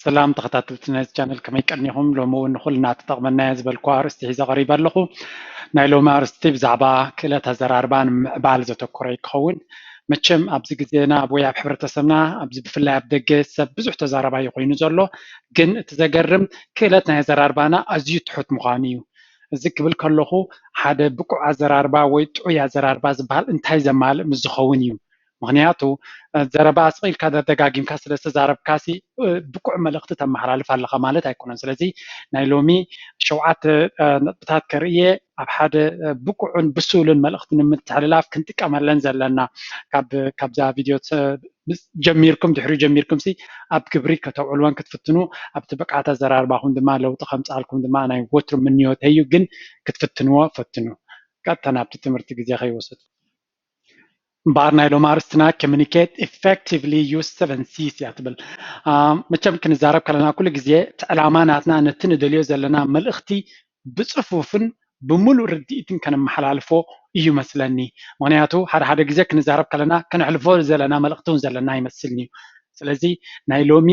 ሰላም ተኸታተልቲ ናይዚ ቻነል፣ ከመይ ቀኒኹም? ሎሚ እውን ንኹልና ትጠቕመና እያ ዝበልኩ ኣርእስቲ ሒዘ ቀሪበ ኣለኹ። ናይ ሎሚ ኣርእስቲ ብዛዕባ ክእለት ኣዘራርባ ንምዕባል ዘተኮረ ይኸውን። መቸም ኣብዚ ግዜና ወይ ኣብ ሕብረተሰብና፣ ኣብዚ ብፍላይ ኣብ ደገ፣ ሰብ ብዙሕ ተዛራባይ ኮይኑ ዘሎ፣ ግን እቲ ዘገርም ክእለት ናይ ኣዘራርባና ኣዝዩ ትሑት ምዃኑ እዩ። እዚ ክብል ከለኹ ሓደ ብቁዕ ኣዘራርባ ወይ ጥዑይ ኣዘራርባ ዝበሃል እንታይ ዘማልእ ምስ ዝኸውን እዩ። ምኽንያቱ ዘረባ ስቕ ኢልካ ደጋጊምካ ስለ ዝተዛረብካሲ ብቁዕ መልእኽቲ ተመሓላልፍ ኣለኻ ማለት ኣይኮነን። ስለዚ ናይ ሎሚ ሸውዓተ ነጥብታት ከርእየ ኣብ ሓደ ብቁዕን ብሱልን መልእኽቲ ንምትሕልላፍ ክንጥቀመለን ዘለና ካብዛ ቪድዮ ጀሚርኩም ድሕሪ ጀሚርኩም ሲ ኣብ ግብሪ ከተውዕልወን ክትፍትኑ ኣብቲ ብቅዓት ኣዘራርባኹም ድማ ለውጢ ከምፅኣልኩም ድማ ናይ ወትሩ ምንዮተይ እዩ። ግን ክትፍትንዎ ፈትኑ። ቀጥታ ናብቲ ትምህርቲ ግዜ ከይወሰድኩ እምበኣር ናይ ሎም ኣርስትና communicate effectively use seven C's እያ ትብል። መቸም ክንዛረብ ከለና ኩሉ ግዜ እቲ ዕላማ ናትና ነቲ ንደልዮ ዘለና መልእኽቲ ብፅፉፍን ብምሉእ ርድኢትን ከነመሓላልፎ እዩ መስለኒ። ምክንያቱ ሓደ ሓደ ግዜ ክንዛረብ ከለና ከነሕልፎ ዘለና መልእኽቲ እውን ዘለና ኣይመስልን እዩ። ስለዚ ናይ ሎሚ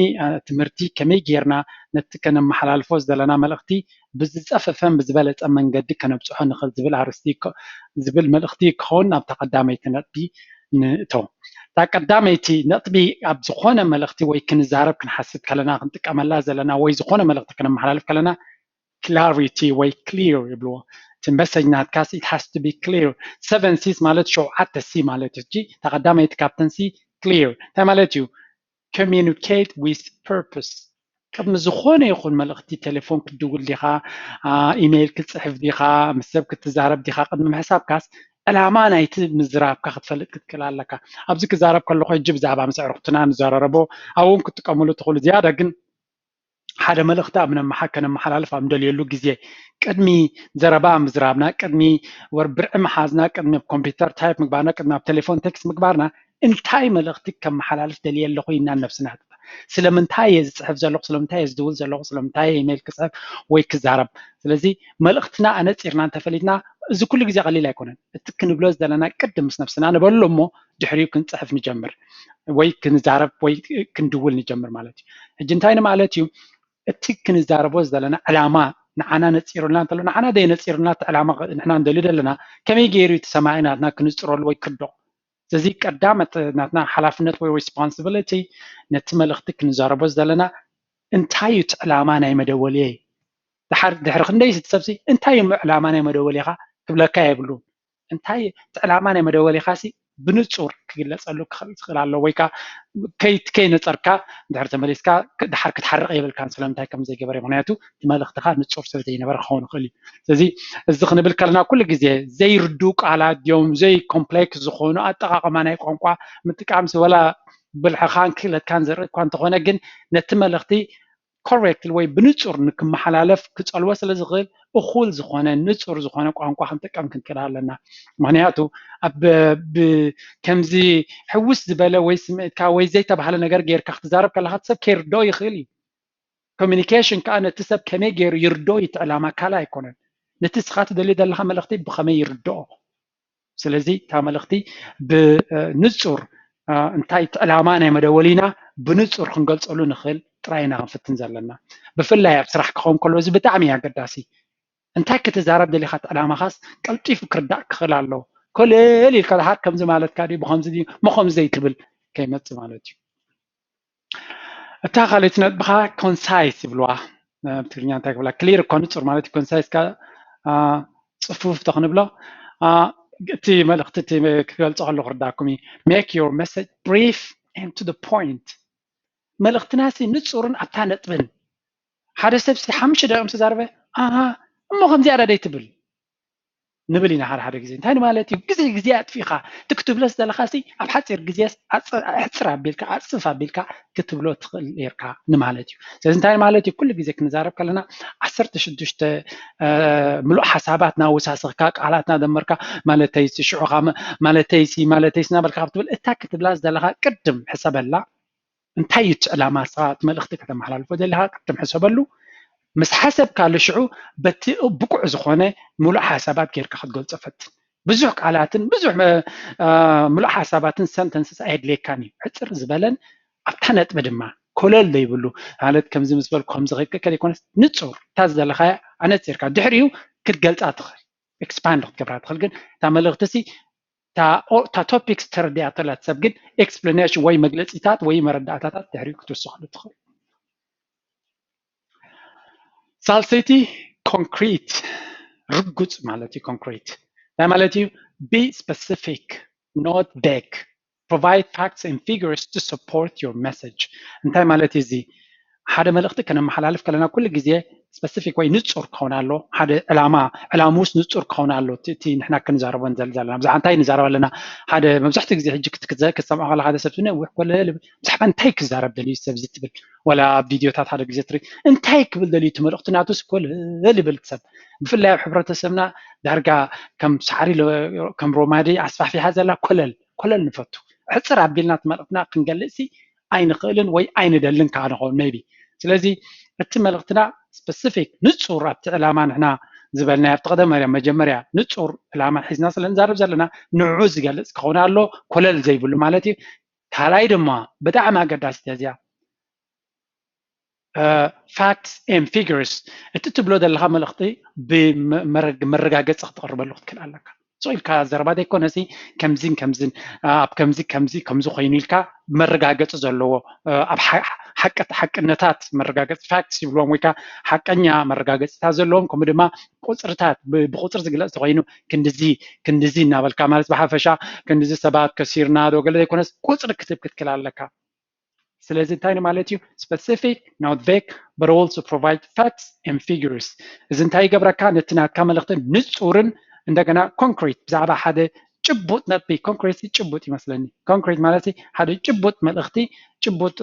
ትምህርቲ ከመይ ጌርና ነቲ ከነመሓላልፎ ዘለና መልእኽቲ ብዝፀፈፈን ብዝበለፀ መንገዲ ከነብፅሖ ንኽእል ዝብል ኣርስቲ ዝብል መልእኽቲ ክኸውን ናብታ ቀዳመይቲ ነጥቢ ንእቶ። እታ ቀዳመይቲ ነጥቢ ኣብ ዝኾነ መልእኽቲ ወይ ክንዛረብ ክንሓስብ ከለና ክንጥቀመላ ዘለና ወይ ዝኾነ መልእኽቲ ከነመሓላልፍ ከለና clarity ወይ clear ይብልዎ። እቲ message ናትካስ it has to be clear። Seven C's ማለት ሸውዓተ C ማለት እዩ። እታ ቀዳመይቲ ካብተን C clear እንታይ ማለት እዩ? Communicate with purpose። ቅድሚ ዝኾነ ይኹን መልእኽቲ ቴሌፎን ክትድውል ዲኻ፣ ኢሜይል ክትፅሕፍ ዲኻ፣ ምስ ሰብ ክትዛረብ ዲኻ ቅድሚ ምሕሳብካስ ዕላማ ናይቲ ምዝራብካ ክትፈልጥ ክትክእል ኣለካ። ኣብዚ ክዛረብ ከለኹ ሕጂ ብዛዕባ ምስ ኣዕሩኽትና ንዘራረቦ ኣብኡ እውን ክትጥቀምሉ ትኽእሉ። ዝያዳ ግን ሓደ መልእኽቲ ኣብ ነመሓ ከነመሓላልፍ ኣብ ንደልየሉ ግዜ ቅድሚ ዘረባ ምዝራብና፣ ቅድሚ ወር ብርዒ ምሓዝና፣ ቅድሚ ኣብ ኮምፒውተር ታይፕ ምግባርና፣ ቅድሚ ኣብ ቴሌፎን ቴክስት ምግባርና እንታይ መልእኽቲ ከመሓላልፍ ደልየ ኣለኹ ኢልና ነብስና ስለምንታይ እየ ዝፅሕፍ ዘለኹ፣ ስለምንታይ እየ ዝድውል ዘለኹ፣ ስለምንታይ እየ ኢሜይል ክፅሕፍ ወይ ክዛረብ። ስለዚ መልእኽትና ኣነፂርና እንተፈሊጥና እዚ ኩሉ ግዜ ቀሊል ኣይኮነን። እቲ ክንብሎ ዘለና ቅድም ምስ ነብስና ንበሎ እሞ ድሕሪኡ ክንፅሕፍ ንጀምር ወይ ክንዛረብ ወይ ክንድውል ንጀምር ማለት እዩ። ሕጂ እንታይ ንማለት እዩ? እቲ ክንዛረቦ ዘለና ዕላማ ንዓና ነፂሩልና እንተሎ ንዓና ደይ ነፂሩልና እቲ ዕላማ ንሕና እንደልዩ ዘለና ከመይ ገይሩ እቲ ሰማዒ ናትና ክንፅረሉ ወይ ክርድኦ ስለዚ ቀዳመት ናትና ሓላፍነት ወይ responsibility ነቲ መልእኽቲ ክንዛረቦ ዘለና እንታይ እዩ እቲ ዕላማ ናይ መደወልየይ? ድሓር ድሕሪ ክንደይ እቲ ሰብሲ እንታይ እዩ ዕላማ ናይ መደወልኻ ክብለካ የብሉ። እንታይ እቲ ዕላማ ናይ መደወልኻሲ ብንፁር ክግለፀሉ ክኽእል ዝኽእል ኣሎ ወይ ከዓ ከይነፀርካ ድሕሪ ተመሊስካ ድሓር ክትሓርቕ የብልካን ስለምንታይ ከም ዘይገበረ ምክንያቱ እቲ መልእኽትኻ ንፁር ስለ ዘይነበረ ክኸውን ይኽእል እዩ። ስለዚ እዚ ክንብል ከለና ኩሉ ግዜ ዘይርዱ ቃላት ድዮም ዘይ ኮምፕሌክስ ዝኾኑ ኣጠቃቅማ ናይ ቋንቋ ምጥቃም ወላ ብልሕኻን ክእለትካን ዘርኢ እኳ እንተኾነ ግን ነቲ መልእኽቲ correctly ወይ ብንፁር ንክመሓላለፍ ክፀልዎ ስለ ዝኽእል እኹል ዝኾነ ንፁር ዝኾነ ቋንቋ ክንጥቀም ክንክእል ኣለና። ምክንያቱ ኣብ ከምዚ ሕውስ ዝበለ ወይ ስምዒትካ ወይ ዘይተባህለ ነገር ጌርካ ክትዛረብ ከለካ ሰብ ከይርድኦ ይኽእል እዩ። ኮሚኒኬሽን ከዓ ነቲ ሰብ ከመይ ገይሩ ይርድኦ እዩ እቲ ዕላማ ካልእ ኣይኮነን። ነቲ ስኻ ትደልዮ ዘለካ መልእኽቲ ብኸመይ ይርድኦ ስለዚ እታ መልእኽቲ ብንፁር እንታይ እቲ ዕላማ ናይ መደወሊና ብንፁር ክንገልፀሉ ንኽእል ጥራይ ኢና ክንፍትን ዘለና። ብፍላይ ኣብ ስራሕ ክኸውን ከሎ እዚ ብጣዕሚ እዩ ኣገዳሲ። እንታይ ክትዛረብ ደሊኻ እቲ ዕላማኻስ ቀልጢፉ ክርዳእ ክኽእል ኣለዎ። ኮለል ኢልካ ድሓር ከምዚ ማለትካ ድዩ ብኸምዚ ድዩ ሞ ከምዚ ዘይትብል ከይመፅእ ማለት እዩ። እታ ካልኣይቲ ነጥብኻ ኮንሳይስ ይብልዋ ብትግርኛ እንታይ ክብላ ክሊር እኮ ንፁር ማለት እዩ። ኮንሳይስ ካ ፅፉፍ ተክንብሎ እቲ መልእክቲ እቲ ክገልፆ ከሎ ክርዳኩም እዩ። Make your message brief and to the point። መልእክትና ሲ ንፁርን ኣብታ ነጥብን ሓደ ሰብ ሲ ሓሙሽተ ደቂም ተዛርበ ኣሃ እሞ ከምዚኣ ዳደይ ትብል ንብል ኢና ሓደ ሓደ ግዜ እንታይ ንማለት እዩ ግዜ ግዜ ኣጥፊእካ እቲ ክትብሎ ዝደለካ ሲ ኣብ ሓፂር ግዜ ኣሕፅር ኣቢልካ ኣፅፍ ኣቢልካ ክትብሎ ትኽእል ርካ ንማለት እዩ። ስለዚ እንታይ ማለት እዩ ኩሉ ግዜ ክንዛረብ ከለና ዓሰርተ ሽዱሽተ ምሉእ ሓሳባት ናወሳሰኽካ ቃላት ናደመርካ ማለተይሲ ሽዑኻ ማለተይሲ ማለተይሲ ናበልካ ክትብል እታ ክትብላ ዝደለካ ቅድም ሕሰበላ እንታይ እዩ እቲ ዕላማ ንስኻ እቲ መልእኽቲ ከተመሓላልፎ ዘለኻ ቅድም ሕሰበሉ ምስ ሓሰብካሉ ሽዑ በቲ ብቑዕ ዝኾነ ምሉእ ሓሳባት ጌርካ ክትገልፆ ፈትን ብዙሕ ቃላትን ብዙሕ ምሉእ ሓሳባትን ሰንተንስስ ኣየድልየካን እዩ ሕፅር ዝበለን ኣብታ ነጥቢ ድማ ኮለል ዘይብሉ ማለት ከምዚ ምስ በልኩ ከምዚ ከይከከል ይኮነስ ንፁር እታ ዝደለካያ ኣነፂርካ ድሕሪኡ ክትገልፃ ትኽእል፣ ኤክስፓንድ ክትገብራ ትኽእል። ግን እታ መልእኽቲ ሲ እታ ቶፒክስ ተረዲኣቶ ኣላ ሰብ ግን ኤክስፕላኔሽን ወይ መግለፂታት ወይ መረዳእታታት ድሕሪኡ ክትውስኸሉ ትኽእል። ሳልሰይቲ ኮንክሪት፣ ርጉፅ ማለት እዩ። ኮንክሪት እንታይ ማለት እዩ? Be specific, not vague. Provide facts and figures to support your message. እንታይ ማለት እዩ እዚ? ሓደ መልእኽቲ ከነመሓላልፍ ከለና ኩሉ ግዜ ስፐሲፊክ ወይ ንፁር ክኸውን ኣሎ። ሓደ ዕላማ ዕላምኡስ ንፁር ክኸውን ኣሎ። እቲ ንሕና ክንዛረቦ ንዘል ዘለና ብዛዕባ እንታይ ንዛረብ ኣለና? ሓደ መብዛሕትኡ ግዜ ሕጂ ክትሰምዖ ከለካ ሓደ ሰብ ነዊሕ ኮለል ብዛዕባ እንታይ ክዛረብ ደልዩ ሰብ እዚ ትብል፣ ወላ ኣብ ቪድዮታት ሓደ ግዜ ትርኢ እንታይ ክብል ደልዩ እቲ መልእኽቲ ናቱስ ኮለል ይብል ሰብ። ብፍላይ ኣብ ሕብረተሰብና ዳርጋ ከም ሳዕሪ ከም ሮማዲ ኣስፋሕፊሓ ዘላ ኮለል ኮለል ንፈቱ። ሕፅር ኣቢልና እቲ መልእኽትና ክንገልፅ ሲ ኣይንኽእልን ወይ ኣይንደልን ከዓ ንኸውን ሜቢ። ስለዚ እቲ መልእኽትና ስፐሲፊክ ንፁር ኣብቲ ዕላማ ንሕና ዝበልናዮ ኣብቲ ቀደም መጀመርያ ንፁር ዕላማ ሒዝና ስለ ንዛረብ ዘለና ንዑ ዝገልፅ ክኸውን ኣሎ፣ ኮለል ዘይብሉ ማለት እዩ። ካልኣይ ድማ ብጣዕሚ ኣገዳሲት እዚኣ ፋክትስ ኤን ፊግርስ፣ እቲ ትብሎ ዘለካ መልእኽቲ ብመረጋገፂ ክትቕርበሉ ክትክእል ኣለካ። ስቕ ኢልካ ዘረባ ዘይኮነሲ ከምዚን ከምዚን ኣብ ከምዚ ከምዚ ከምዚ ኮይኑ ኢልካ መረጋገፂ ዘለዎ ኣብ ሓቅነታት መረጋገፂ ፋክትስ ይብልዎም ወይ ከዓ ሓቀኛ መረጋገፂታት ዘለዎም ከምኡ ድማ ቁፅርታት ብቁፅሪ ዝግለፅ ተኮይኑ ክንድዚ ክንድዚ እናበልካ ማለት ብሓፈሻ ክንድዚ ሰባት ከሲርና ዶ ገለ ዘይኮነስ ቁፅሪ ክትብ ክትክል ኣለካ። ስለዚ እንታይ ማለት እዩ? Specific, not vague, but also provide facts and figures። እዚ እንታይ ይገብረካ? ነቲ ናትካ መልእኽቲ ንፁርን እንደገና ኮንክሪት ብዛዕባ ሓደ ጭቡጥ ነጥቢ፣ ኮንክሪት ጭቡጥ ይመስለኒ። ኮንክሪት ማለት ሓደ ጭቡጥ መልእኽቲ፣ ጭቡጥ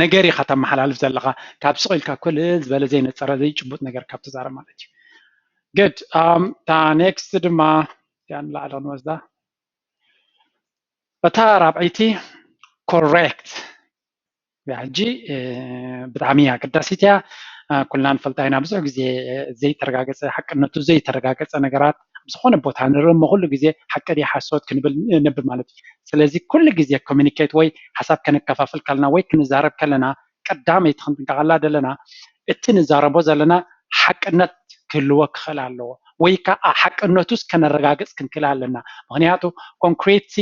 ነገር ኢኻ ተመሓላልፍ ዘለኻ። ካብ ስቕ ኢልካ ኮለል ዝበለ ዘይነፀረ ዘይጭቡጥ ነገር ካብ ትዛረብ ማለት እዩ። ግድ እታ ኔክስት ድማ ያን ላዕሊ ክንወስዳ እታ ራብዐይቲ ኮሬክት ሕጂ ብጣዕሚ ኣገዳሲት እያ። ኩልና ንፈልጣ ኢና ብዙሕ ግዜ ዘይተረጋገፀ ሓቅነቱ ዘይተረጋገፀ ነገራት ኣብ ዝኾነ ቦታ ንርኢ እሞ ኩሉ ግዜ ሓቂ ድዩ ሓሶት ክንብል ነብር ማለት እዩ። ስለዚ ኩሉ ግዜ ኮሚኒኬት ወይ ሓሳብ ከነከፋፍል ከለና ወይ ክንዛረብ ከለና ቀዳመይቲ ክንጥንቀቐላ ዘለና እቲ ንዛረቦ ዘለና ሓቅነት ክህልዎ ክኽእል ኣለዎ ወይ ከዓ ሓቅነቱስ ከነረጋግፅ ክንክእል ኣለና። ምክንያቱ ኮንክሪት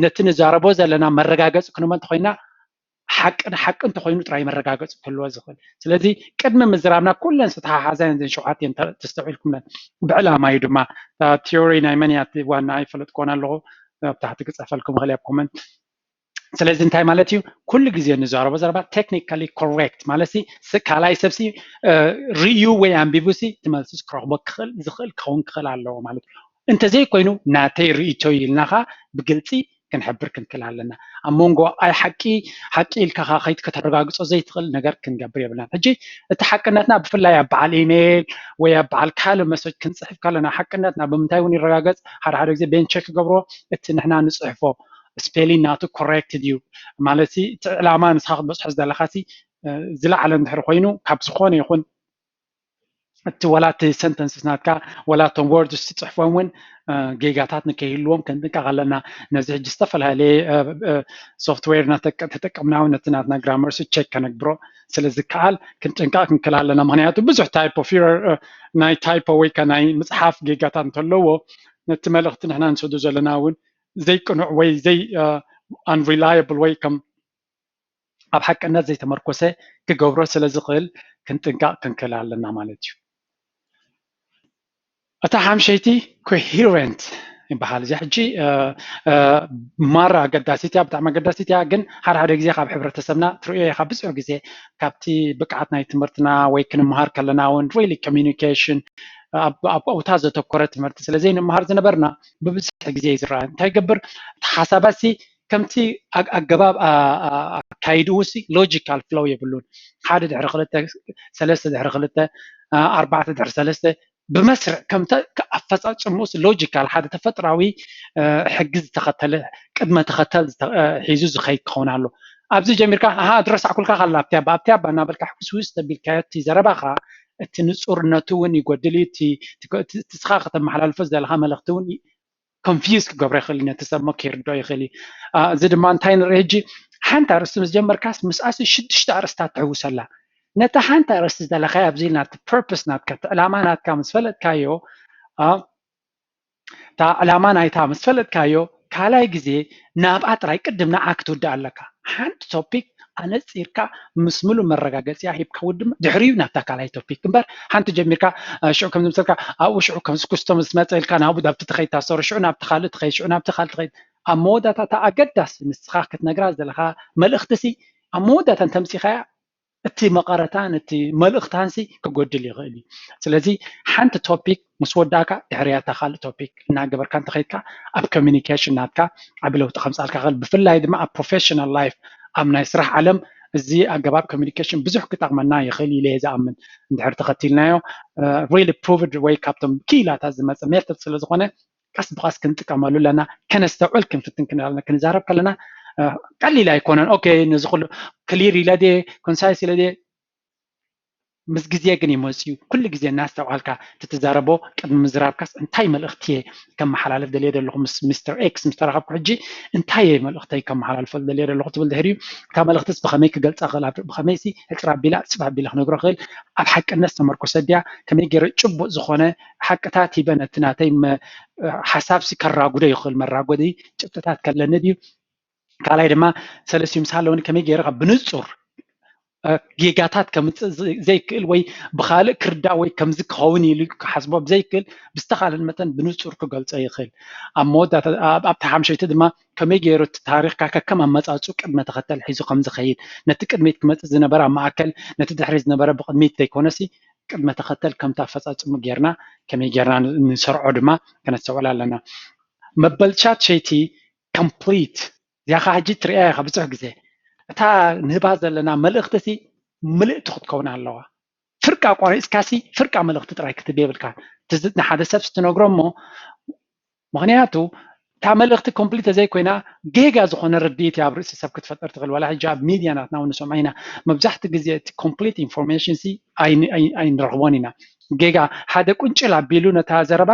ነቲ ንዛረቦ ዘለና መረጋገፂ ክንህቦ እንተኮይና ሓቂ ንሓቂ እንተኮይኑ ጥራይ መረጋገፂ ክህልዎ ዝኽእል። ስለዚ ቅድሚ ምዝራብና ኩለን ዝተሓሓዛ እየን እዘን ሸውዓተ እየን ተስተውዒልኩምለን። ብዕላማ እዩ ድማ ቲዮሪ ናይ መን እያ ዋና ኣይፈለጥኮን ኣለኹ ኣብ ታሕቲ ክፅሕፈልኩም ይኽእል ኣብ ኮመንት። ስለዚ እንታይ ማለት እዩ? ኩሉ ግዜ ንዛረቦ ዘረባ ቴክኒካሊ ኮሬክት ማለት ካልኣይ ሰብሲ ርእዩ ወይ ኣንቢቡሲ ትመልስስ ክረኽቦ ዝኽእል ክኸውን ክኽእል ኣለዎ ማለት እዩ። እንተዘይኮይኑ ናተይ ርእይቶ ኢልና ኸዓ ብግልፂ ክንሕብር ክንክእል ኣለና። ኣብ መንጎ ኣይ ሓቂ ሓቂ ኢልካ ኸዓ ከይድ ከተረጋግፆ ዘይትኽእል ነገር ክንገብር የብልናን። ሕጂ እቲ ሓቅነትና ብፍላይ ኣብ በዓል ኢሜይል ወይ ኣብ በዓል ካልእ መሰጅ ክንፅሕፍ ከለና ሓቅነትና ብምንታይ እውን ይረጋገፅ። ሓደ ሓደ ግዜ ቤን ቸክ ክገብርዎ እቲ ንሕና ንፅሕፎ ስፔሊን ናቱ ኮሬክት ድዩ ማለት እቲ ዕላማ ንስኻ ክትበፅሖ ዝደለኻሲ ዝለዓለ እንድሕር ኮይኑ ካብ ዝኾነ ይኹን እቲ ወላ እቲ ሰንተንስስ ናትካ ወላ እቶም ወርድስ ትፅሕፎም እውን ጌጋታት ንከይህልዎም ክንጥንቀቕ ኣለና። ነዚ ሕጂ ዝተፈላለየ ሶፍትዌር ተጠቀምና እውን ነቲ ናትና ግራመርስ ቸክ ከነግብሮ ስለ ዝከኣል ክንጥንቀቕ ክንክእል ኣለና። ምክንያቱ ብዙሕ ታይፖ ፊረር ናይ ታይፖ ወይ ከ ናይ ምፅሓፍ ጌጋታት እንተለዎ ነቲ መልእኽቲ ንሕና ንሰዶ ዘለና እውን ዘይቅኑዕ ወይ ዘይ ኣንሪላየብል ወይ ከም ኣብ ሓቅነት ዘይተመርኮሰ ክገብሮ ስለ ዝኽእል ክንጥንቀቕ ክንክእል ኣለና ማለት እዩ። እታ ሓምሸይቲ ኮሂረንት ይበሃል። እዚኣ ሕጂ ማራ ኣገዳሲት እያ፣ ብጣዕሚ ኣገዳሲት እያ። ግን ሓደ ሓደ ግዜ ካብ ሕብረተሰብና ትርእዮ ኢኻ፣ ብዙሕ ግዜ ካብቲ ብቅዓት ናይ ትምህርትና ወይ ክንመሃር ከለና እውን ሪሊ ኮሚኒኬሽን ኣብ ኣብታ ዘተኮረ ትምህርቲ ስለ ዘይንመሃር ዝነበርና ብብዝሒ ግዜ እዩ ዝረኣ። እንታይ ይገብር እቲ ሓሳባሲ ከምቲ ኣገባብ ኣካይድኡ ሲ ሎጂካል ፍሎው የብሉን። ሓደ ድሕሪ ክልተ፣ ሰለስተ ድሕሪ ክልተ፣ ኣርባዕተ ድሕሪ ሰለስተ ብመስርዕ ከምቲ ኣፈፃፅምኡ ሲ ሎጂካል ሓደ ተፈጥራዊ ሕጊ ዝተኸተለ ቅድመ ተኸተል ሒዙ ዝኸይድ ክኸውን ኣሎ። ኣብዚ ጀሚርካ ኣሃ ድረሳዕኩልካ ካላ ኣብቲ ኣባ ኣብቲ ኣባ እናበልካ ሕጉስውስ ተቢልካዮ እቲ ዘረባኻ እቲ ንፁርነቱ እውን ይጎድል እዩ። እቲ ስኻ ከተመሓላልፎ ዝደለኻ መልእኽቲ እውን ኮንፊውዝ ክገብሮ ይኽእል እዩ፣ ነቲ ሰብ እሞ ከይርድኦ ይኽእል እዩ። እዚ ድማ እንታይ ንርኢ ሕጂ ሓንቲ ኣርእስቲ ምስ ጀመርካስ ምስኣሲ ሽዱሽተ ኣርእስታት ትሕውሰላ። ነታ ሓንቲ ኣርእስቲ ዝደለኻያ ኣብዚ ኢልና እቲ ፐርፐስ ናትካ እቲ ዕላማ ናትካ ምስ ፈለጥካዮ እታ ዕላማ ናይታ ምስ ፈለጥካዮ ካልኣይ ግዜ ናብኣ ጥራይ ቅድም ንዓ ክትውድእ ኣለካ። ሓንቲ ቶፒክ ኣነፂርካ ምስ ምሉእ መረጋገፂያ ሂብካ ውድም ድሕሪኡ ናብታ ካልኣይ ቶፒክ እምበር ሓንቲ ጀሚርካ ሽዑ ከም ዝምሰልካ ኣብኡ ሽዑ ከም ስኩስቶ ምስ መፀ ኢልካ ናብኡ ኣብቲ ትኸይድ ታሰሩ ሽዑ ናብቲ ካልእ ትኸይድ ሽዑ ናብቲ ካልእ ትኸይድ ኣብ መወዳእታ እታ ኣገዳሲ ንስኻ ክትነግራ ዘለኻ መልእኽቲ ሲ ኣብ መወዳእታ እንተምፂኻያ እቲ መቐረታን እቲ መልእኽታንሲ ክጎድል ይኽእል እዩ። ስለዚ ሓንቲ ቶፒክ ምስ ወዳእካ ድሕሪያ እታ ካልእ ቶፒክ እናገበርካ እንተኸይድካ ኣብ ኮሚኒኬሽን ናትካ ዓቢ ለውጢ ከምፃልካ ይኽእል። ብፍላይ ድማ ኣብ ፕሮፌሽናል ላይፍ ኣብ ናይ ስራሕ ዓለም እዚ ኣገባብ ኮሚኒኬሽን ብዙሕ ክጠቕመና ይኽእል ኢለ እየ ዝኣምን። እንድሕር ተኸቲልናዮ ሪሊ ፕሩቭድ ወይ ካብቶም ክኢላታት ዝመፀ ሜተድ ስለ ዝኾነ ቀስ ብቐስ ክንጥቀመሉ ኣለና። ከነስተውዕል ክንፍትን ክንልና ክንዛረብ ከለና ቀሊል ኣይኮነን። ኦኬ ነዚ ኩሉ ክሊር ኢለ ድየ ኮንሳይስ ኢለ ድየ ምስ ግዜ ግን ይመፅዩ። ኩሉ ግዜ እናስተውዓልካ ትትዛረቦ ቅድሚ ምዝራብካስ እንታይ መልእኽቲ እየ ከመሓላልፍ ደልየ ዘለኹ ምስ ሚስተር ኤክስ ምስ ተራኸብኩ ሕጂ እንታይ እየ መልእኽተይ ከመሓላልፈሉ ደልየ ዘለኹ ትብል ድሕሪኡ እታ መልእኽትስ ብኸመይ ክገልፃ ክእል ብኸመይሲ ሕፅር ኣቢላ ፅፍ ኣቢላ ክነግሮ ክእል ኣብ ሓቅነት ዝተመርኮሰ ድያ ከመይ ገይረ ጭቡጥ ዝኾነ ሓቅታት ሂበ ነቲ ናተይ ሓሳብሲ ከራጉዶ ይኽእል መራጎዲ ጭብጥታት ከለኒ ድዩ ካልኣይ ድማ ሰለስቲኡ ምስ ሃለወኒ ከመይ ገይረ ካብ ብንፁር ጌጋታት ከምፅእ ዘይክእል ወይ ብካልእ ክርዳእ ወይ ከምዚ ክኸውን ኢሉ ክሓስቦ ብዘይክእል ብዝተኻለን መጠን ብንፁር ክገልፆ ይኽእል ኣብ መወዳእታ ኣብታ ሓምሸይቲ ድማ ከመይ ገይሩ እቲ ታሪኽካ ከከም ኣመፃፅኡ ቅድመ ተኸተል ሒዙ ከም ዝኸይድ ነቲ ቅድሚት ክመፅእ ዝነበረ ኣብ ማእከል ነቲ ድሕሪት ዝነበረ ብቅድሚት ዘይኮነሲ ቅድመ ተኸተል ከምቲ ኣፈፃፅሙ ጌርና ከመይ ጌርና ንሰርዖ ድማ ከነስተውዕል ኣለና መበል ቻት ሸይቲ ኮምፕሊት እዚኣ ከዓ ሕጂ ትሪኣ ኢኻ ብዙሕ ግዜ እታ ንህባ ዘለና መልእኽቲ ሲ ምልእቲ ክትከውን ኣለዋ ፍርቃ ቆሪፅካ ሲ ፍርቃ መልእኽቲ ጥራይ ክትብ የብልካ ንሓደ ሰብ ስትነግሮ እሞ ምክንያቱ እታ መልእኽቲ ኮምፕሊት ተዘይኮይና ጌጋ ዝኾነ ርድኢት ኣብ ርእሲ ሰብ ክትፈጥር ትኽእል ዋላ ሕጂ ኣብ ሚድያ ናትና ንሰምዖ ኢና መብዛሕቲ ግዜ እቲ ኮምፕሊት ኢንፎርሜሽን ሲ ኣይንረኽቦን ኢና ጌጋ ሓደ ቁንጭል ኣቢሉ ነታ ዘረባ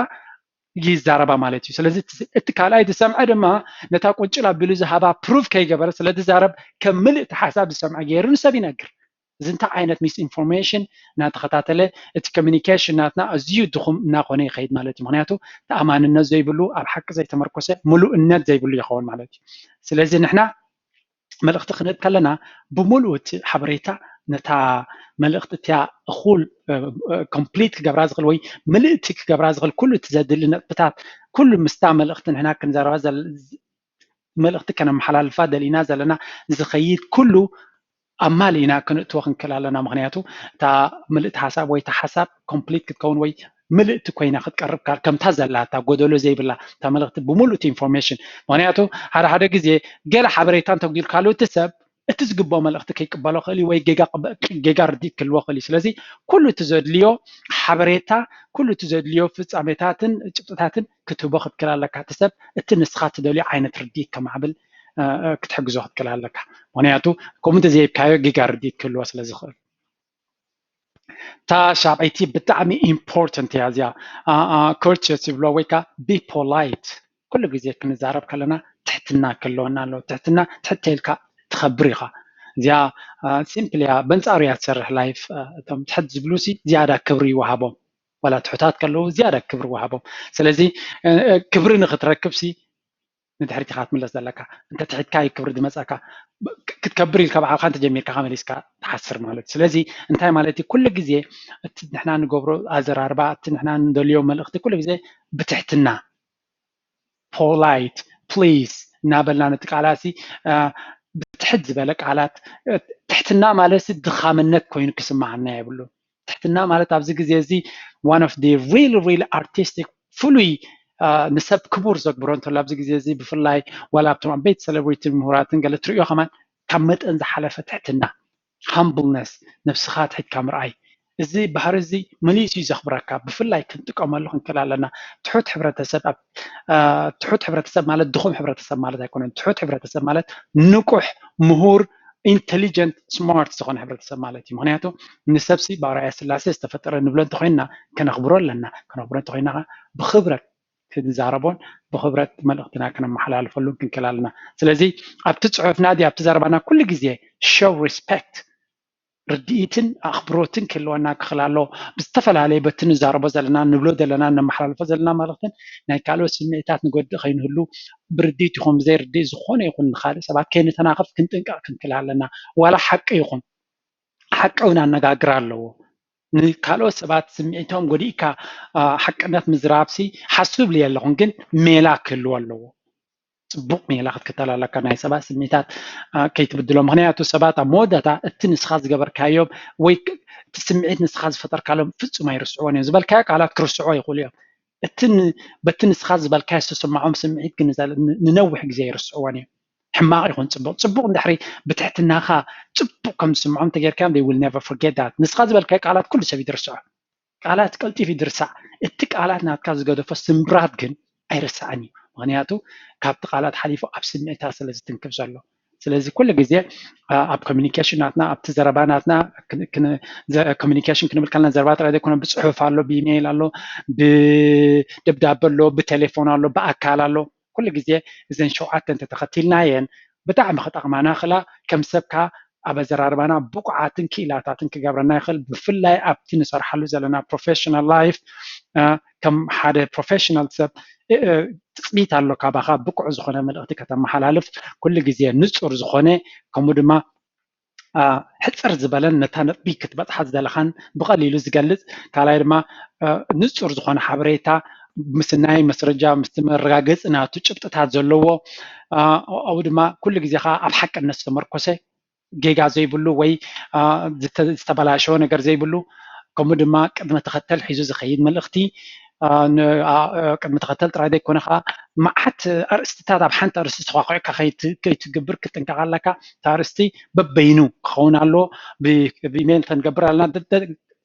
ይዛረባ ማለት እዩ ስለዚ እቲ ካልኣይ ዝሰምዐ ድማ ነታ ቁንጭል ኣቢሉ ዝሃባ ፕሩፍ ከይገበረ ስለ ዝዛረብ ከም ምልእቲ ሓሳብ ዝሰምዐ ገይሩ ንሰብ ይነግር እዚ እንታይ ዓይነት ሚስ ኢንፎርሜሽን እናተኸታተለ እቲ ኮሚኒኬሽን ናትና ኣዝዩ ድኹም እናኾነ ይኸይድ ማለት እዩ ምክንያቱ ተኣማንነት ዘይብሉ ኣብ ሓቂ ዘይተመርኮሰ ምሉእነት ዘይብሉ ይኸውን ማለት እዩ ስለዚ ንሕና መልእኽቲ ክንህብ ከለና ብምሉእ እቲ ሓበሬታ ነታ መልእኽቲ እቲያ እኹል ኮምፕሊት ክገብራ ዝኽእል ወይ ምልእቲ ክገብራ ዝኽእል ኩሉ እቲ ዘድሊ ነጥብታት ኩሉ ምስታ መልእኽቲ ንሕና ክንዘረባ መልእኽቲ ከነመሓላልፋ ደሊና ዘለና ዝኸይድ ኩሉ ኣማሊእና ክንእትዎ ክንክእል ኣለና ምክንያቱ እታ ምልእቲ ሓሳብ ወይ እታ ሓሳብ ኮምፕሊት ክትከውን ወይ ምልእቲ ኮይና ክትቀርብ ከምታ ዘላ እታ ጎደሎ ዘይብላ እታ መልእኽቲ ብምሉእ እቲ ኢንፎርሜሽን ምክንያቱ ሓደ ሓደ ግዜ ገለ ሓበሬታ እንተጉዲልካሉ እቲ ሰብ እቲ ዝግብኦ መልእኽቲ ከይቅበሎ ክእል ወይ ጌጋ ርድኢት ክህልዎ ክእል እዩ ስለዚ ኩሉ እቲ ዘድልዮ ሓበሬታ ኩሉ እቲ ዘድልዮ ፍፃሜታትን ጭብጥታትን ክትህቦ ክትክእል ኣለካ እቲ ሰብ እቲ ንስኻ ትደልዮ ዓይነት ርድኢት ከማዕብል ክትሕግዞ ክትክእል ኣለካ ምክንያቱ ከምኡ እንተዘይብካዮ ጌጋ ርድኢት ክህልዎ ስለ ዝኽእል እታ ሻብዐይቲ ብጣዕሚ ኢምፖርተንት እያ እዚኣ ኮርቸስ ይብሎ ወይ ከዓ ቢ ፖላይት ኩሉ ግዜ ክንዛረብ ከለና ትሕትና ክህልወና ኣለዎ ትሕትና ትሕት ኢልካ ትኸብር ኢኻ እዚኣ ሲምፕል እያ በንፃሩ እያ ትሰርሕ ላይፍ እቶም ትሕት ዝብሉ ሲ ዝያዳ ክብሪ ይወሃቦም ዋላ ትሑታት ከለዉ ዝያዳ ክብሪ ይወሃቦም ስለዚ ክብሪ ንክትረክብ ሲ ንድሕሪት ኢኻ ክትምለስ ዘለካ እንተ ትሒትካ እዩ ክብሪ ዝመፀካ ክትከብር ኢልካ ባዕልካ እንተጀሚርካ ከመሊስካ ትሓስር ማለት እዩ ስለዚ እንታይ ማለት እዩ ኩሉ ግዜ እቲ ንሕና ንገብሮ ኣዘራርባ እቲ ንሕና ንደልዮ መልእኽቲ ኩሉ ግዜ ብትሕትና ፖላይት ፕሊዝ እናበልና ነቲ ቃላት ብትሕት ዝበለ ቃላት ትሕትና ማለት ድኻምነት ኮይኑ ክስማዓና የብሉ ትሕትና ማለት ኣብዚ ግዜ እዚ one of the real real artistic ፍሉይ ንሰብ ክቡር ዘግብሮ እንተሎ ኣብዚ ግዜ እዚ ብፍላይ ዋላ ኣብቶም ዓበይቲ ሴሌብሪቲ ምሁራትን ገለ ትርእዮ ከማን ካብ መጠን ዝሓለፈ ትሕትና ሃምብልነስ ነብስኻ ትሒትካ ምርኣይ እዚ ባህሪ እዚ መሊሱ እዩ ዘኽብረካ ብፍላይ ክንጥቀመሉ ክንክእል ኣለና ትሑት ሕብረተሰብ ትሑት ሕብረተሰብ ማለት ድኹም ሕብረተሰብ ማለት ኣይኮነን ትሑት ሕብረተሰብ ማለት ንቁሕ ምሁር ኢንቴሊጀንት ስማርት ዝኾነ ሕብረተሰብ ማለት እዩ ምክንያቱ ንሰብሲ ብኣርኣያ ስላሴ ዝተፈጠረ ንብሎ እንተኮይንና ከነኽብሮ ኣለና ከነኽብሮ እንተኮይና ብክብረት ክንዛረቦን ብክብረት መልእክትና ክነመሓላልፈሉን ክንክእል ኣለና። ስለዚ ኣብቲ ፅሑፍና ድዩ ኣብቲ ዘረባና ኩሉ ግዜ show respect፣ ርድኢትን ኣኽብሮትን ክህልወና ክኽእል ኣለዎ። ብዝተፈላለየ በቲ ንዛረቦ ዘለና፣ ንብሎ ዘለና፣ ነመሓላልፎ ዘለና መልእክትን ናይ ካልኦት ስምዒታት ንጎድእ ከይንህሉ ብርድኢት ይኹን ብዘይ ርድኢት ዝኾነ ይኹን ንኻልእ ሰባት ከይንተናኸፍ ክንጥንቀቕ ክንክእል ኣለና። ዋላ ሓቂ ይኹን ሓቂ እውን ኣነጋግር ኣለዎ። ንካልኦት ሰባት ስምዒቶም ጎዲእካ ሓቅነት ምዝራብሲ ሓስብ ልየ ኣለኹን ግን ሜላ ክህልዎ ኣለዎ። ፅቡቕ ሜላ ክትክተል ኣለካ ናይ ሰባት ስምዒታት ከይትብድሎ። ምክንያቱ ሰባት ኣብ መወዳእታ እቲ ንስኻ ዝገበርካዮም ወይ እቲ ስምዒት ንስኻ ዝፈጠርካሎም ፍፁም ኣይርስዕዎን እዮም። ዝበልካዮ ቃላት ክርስዕዎ ይኽእሉ እዮም። እቲ በቲ ንስኻ ዝበልካዮ ዝተሰማዖም ስምዒት ግን ንነዊሕ ግዜ ኣይርስዕዎን እዮም። ሕማቕ ይኹን ፅቡቕ፣ ፅቡቕ እንድሕሪ ብትሕትናኻ ፅቡቕ ከም ዝስምዖም ተጌርካዮም they will never forget that። ንስኻ ዝበልካዮ ቃላት ኩሉ ሰብ ይድርስዖ። ቃላት ቀልጢፍ ይድርሳዕ። እቲ ቃላት ናትካ ዝገደፎ ስምብራት ግን ኣይረሳዕን እዩ። ምክንያቱ ካብቲ ቃላት ሓሊፉ ኣብ ስምዒታት ስለ ዝትንክፍ ዘሎ። ስለዚ ኩሉ ግዜ ኣብ ኮሚኒኬሽን ናትና ኣብቲ ዘረባ ናትና ኮሚኒኬሽን ክንብል ከለና ዘረባ ጥራይ ዘይኮነ ብፅሑፍ ኣሎ፣ ብኢሜይል ኣሎ፣ ብደብዳበ ኣሎ፣ ብቴሌፎን ኣሎ፣ ብኣካል ኣሎ። ኩሉ ግዜ እዘን ሸውዓተ እንተተኸቲልናየን ብጣዕሚ ክጠቕማና ክላ ከም ሰብካ ኣብ ኣዘራርባና ብቑዓትን ክኢላታትን ክገብረና ይኽእል። ብፍላይ ኣብቲ ንሰርሓሉ ዘለና ፕሮፌሽናል ላይፍ ከም ሓደ ፕሮፌሽናል ሰብ ትፅቢት ኣሎ ካባኻ ብቑዕ ዝኾነ መልእኽቲ ከተመሓላልፍ ኩሉ ግዜ ንፁር ዝኾነ ከምኡ ድማ ሕፅር ዝበለን ነታ ነጥቢ ክትበፅሓ ዝደለኻን ብቐሊሉ ዝገልፅ ካልኣይ ድማ ንፁር ዝኾነ ሓበሬታ ምስናይ መስረጃ ምስቲ መረጋገፂ ናቱ ጭብጥታት ዘለዎ ኣብኡ ድማ ኩሉ ግዜ ከዓ ኣብ ሓቅነት ዝተመርኮሰ ጌጋ ዘይብሉ ወይ ዝተበላሸወ ነገር ዘይብሉ ከምኡ ድማ ቅድመ ተኸተል ሒዙ ዝኸይድ መልእኽቲ ቅድሚ ተኸተል ጥራይ ዘይኮነ ከዓ መዓት ኣርእስትታት ኣብ ሓንቲ ኣርእስቲ ተኳኩዕካ ከይትግብር ክትጥንቀቕ ኣለካ። እቲ ኣርእስቲ በበይኑ ክኸውን ኣለዎ። ብኢሜይል ተንገብር ኣለና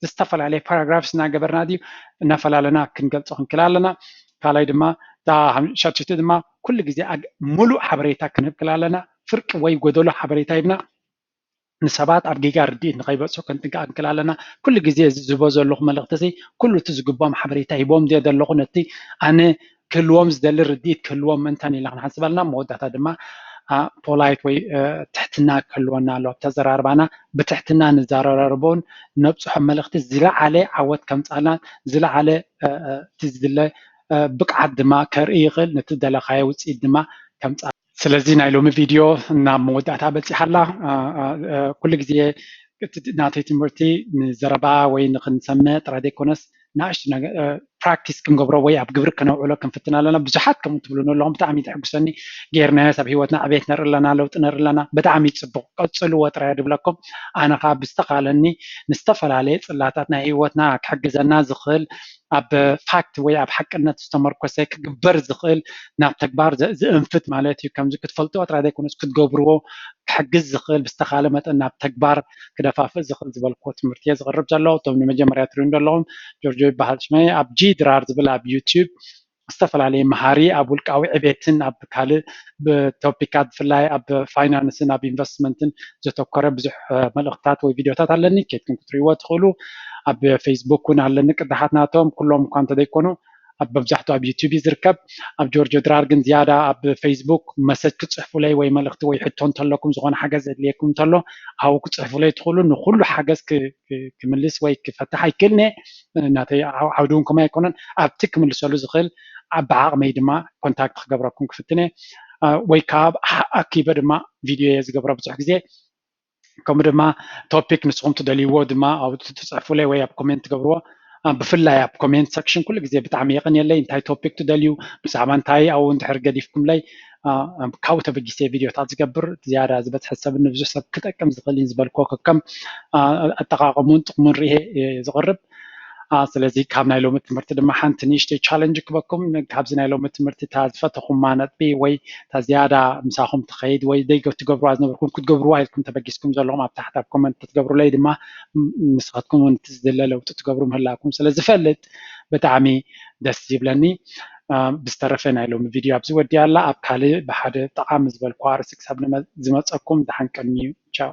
ዝተፈላለየ ፓራግራፍስ እናገበርና ድዩ እናፈላለና ክንገልፆ ክንክእል ኣለና። ካልኣይ ድማ ሻትሽቲ ድማ ኩሉ ግዜ ሙሉእ ሓበሬታ ክንህብ ክል ኣለና። ፍርቂ ወይ ጎደሎ ሓበሬታ ሂብና ንሰባት ኣብ ጌጋ ርድኢት ንኸይበፅሑ ክንጥንቀቕ ክንክእል ኣለና። ኩሉ ግዜ እዚ ዝህቦ ዘለኹ መልእኽቲ እዚ ኩሉ እቲ ዝግብኦም ሓበሬታ ሂቦም ድየ ዘለኹ ነቲ ኣነ ክህልዎም ዝደሊ ርድኢት ክህልዎም ምእንታን ኢልና ክንሓስብ ኣለና። መወዳእታ ድማ ፖላይት ወይ ትሕትና ክህልወና ኣለዎ። ኣብቲ ኣዘራርባና ብትሕትና ንዘራረቦን ነብፅሖ መልእኽቲ ዝለዓለ ዓወት ከምፃልና ዝለዓለ እቲ ዝድለ ብቕዓት ድማ ከርኢ ይኽእል። ነቲ ደለኻዮ ውፅኢት ድማ ከምፃ ስለዚ ናይ ሎሚ ቪድዮ ናብ መወዳእታ በፂሓ ኣላ። ኩሉ ግዜ ናተይ ትምህርቲ ንዘረባ ወይ ንክንሰምዕ ጥራይ ዘይኮነስ ንኣሽቱ ፕራክቲስ ክንገብሮ ወይ ኣብ ግብሪ ክነውዕሎ ክንፍትን ኣለና። ብዙሓት ከምኡ ትብሉኒ ኣለኹም፣ ብጣዕሚ ተሕጉሰኒ። ጌርናዮስ ኣብ ሂወትና ዕቤት ነርኢ ኣለና፣ ለውጢ ነርኢ ኣለና። ብጣዕሚ ፅቡቕ፣ ቀፅልዎ ጥራይ ድብለኩም። ኣነ ከዓ ብዝተኻለኒ ንዝተፈላለየ ፅላታት ናይ ሂወትና ክሕግዘና ዝኽእል ኣብ ፋክት ወይ ኣብ ሓቅነት ዝተመርኮሰ ክግበር ዝኽእል ናብ ተግባር ዝእንፍት ማለት እዩ። ከምዚ ክትፈልጥዎ ጥራይ ዘይኮነስ ክትገብርዎ ክሕግዝ ዝኽእል ብዝተኻለ መጠን ናብ ተግባር ክደፋፍእ ዝኽእል ዝበልክዎ ትምህርቲ እየ ዝቕርብ ዘለኹ። እቶም ንመጀመርያ ትሪኡ ዘለኹም ጆርጆ ይበሃል ሽመይ። ኣብ ጂ ድራር ዝብል ኣብ ዩቲዩብ ዝተፈላለየ መሃሪ ኣብ ውልቃዊ ዕቤትን ኣብ ካልእ ቶፒካት ብፍላይ ኣብ ፋይናንስን ኣብ ኢንቨስትመንትን ዘተኮረ ብዙሕ መልእኽትታት ወይ ቪድዮታት ኣለኒ። ኬድኩም ክትሪእዎ ትኽእሉ። ኣብ ፌስቡክ እውን ኣለኒ ቅዳሓት ናቶም ኩሎም እኳ እንተዘይኮኑ ኣብ መብዛሕትኡ ኣብ ዩቲዩብ እዩ ዝርከብ። ኣብ ጆርጆ ድራር ግን ዝያዳ ኣብ ፌስቡክ መሰጅ ክፅሕፉለይ ወይ መልእኽቲ ወይ ሕቶ እንተለኩም ዝኾነ ሓገዝ ዘድልየኩም እንተሎ ኣብኡ ክፅሕፉለይ ትኽእሉ። ንኩሉ ሓገዝ ክምልስ ወይ ክፈትሕ ኣይክእልን እየ። ናተይ ዓውዲ እውን ከምኡ ኣይኮነን። ኣብቲ ክምልሰሉ ዝኽእል ኣብ ብዓቕመይ ድማ ኮንታክት ክገብረኩም ክፍትን እየ። ወይ ከዓ ኣኪበ ድማ ቪድዮ እየ ዝገብሮ ብዙሕ ግዜ። ከምኡ ድማ ቶፒክ ንስኹም ትደልይዎ ድማ ኣብኡ ትፅሕፉለይ ወይ ኣብ ኮሜንት ትገብርዎ። ብፍላይ ኣብ ኮሜንት ሰክሽን ኩሉ ግዜ ብጣዕሚ የቐንየለይ። እንታይ ቶፒክ ትደልዩ ብዛዕባ እንታይ ኣብኡ እንድሕር ገዲፍኩምለይ ካብኡ ተበጊሰ ቪድዮታት ዝገብር ዝያዳ ዝበፅሐ ሰብ ንብዙሕ ሰብ ክጠቅም ዝኽእል እዩ ዝበልክዎ ከከም ኣጠቃቀሙን ጥቅሙን ርኤ ዝቕርብ። ስለዚ ካብ ናይ ሎሚ ትምህርቲ ድማ ሓንቲ ንእሽተይ ቻለንጅ ክበኩም። ካብዚ ናይ ሎሚ ትምህርቲ እታ ዝፈተኹማ ነጥቢ ወይ እታ ዝያዳ ምሳኹም ትኸይድ ወይ ደይ ትገብርዋ ዝነበርኩም ክትገብርዋ ኢልኩም ተበጊስኩም ዘለኹም ኣብ ታሕቲ ኣብ ኮመንት ትገብሩለይ ድማ ንስኻትኩም እውን እቲ ዝድለ ለውጢ ትገብሩ ምህላኩም ስለ ዝፈልጥ ብጣዕሚ ደስ ይብለኒ። ብዝተረፈ ናይ ሎሚ ቪድዮ ኣብዚ ወዲያ ኣላ። ኣብ ካልእ ብሓደ ጠቓሚ ዝበልኩ ኣርእስቲ ክሳብ ዝመፀኩም ደሓን ቀንዩ። ቻው።